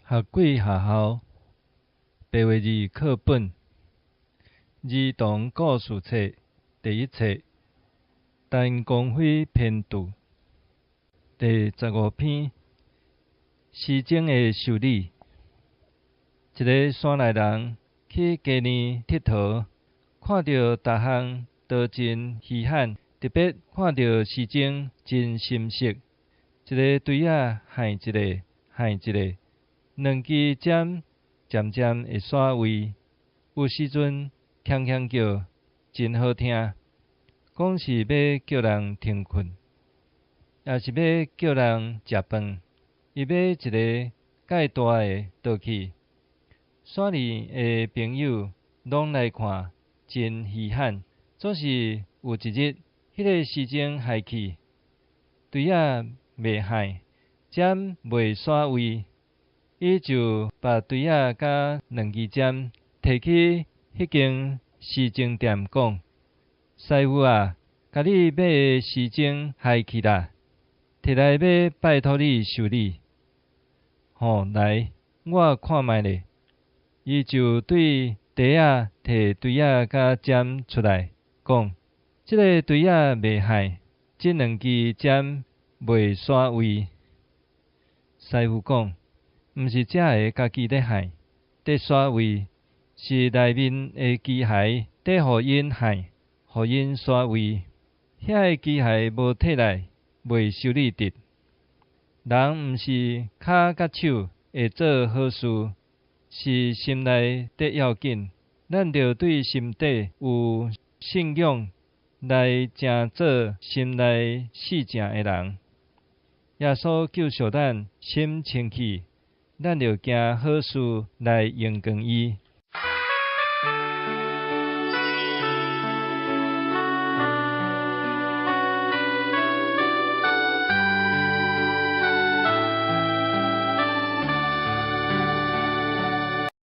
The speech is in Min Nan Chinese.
學鬼學校白話字課本兒童故事冊第一冊陳光輝編著第15篇時鐘的修理。一个山內人去街邊𨑨迌，看著逐項都真稀罕，特別看著時鐘真心適，一个錐仔害一个，害一个，兩支針漸漸會徙位，有時陣鏘鏘叫，真好聽，講是欲叫人停睏，抑是欲叫人食飯。伊買一个蓋大的倒去，山裡的朋友攏來看，真稀罕。總是有一日，彼个時鐘害去，錐仔袂害，針袂徙位，伊就把錐仔佮兩支針提去彼間時鐘店講：師傅啊，共你買的時鐘害去啦，提來欲拜託你修理。吼，來，我看覓咧。伊就對袋仔提錐仔佮針出來，講：這个錐仔袂害，這兩支針袂徙位。師傅講：毋是這个家己咧害，佇徙位，是內面的機械佇予𪜶害，予𪜶徙位。遐个機械無提來，袂修理得。人毋是跤佮手會做好事，是心內底要緊。咱著對心底有信仰，來成做心內四正的人。耶穌救贖咱心清氣，咱著行好事來榮光伊。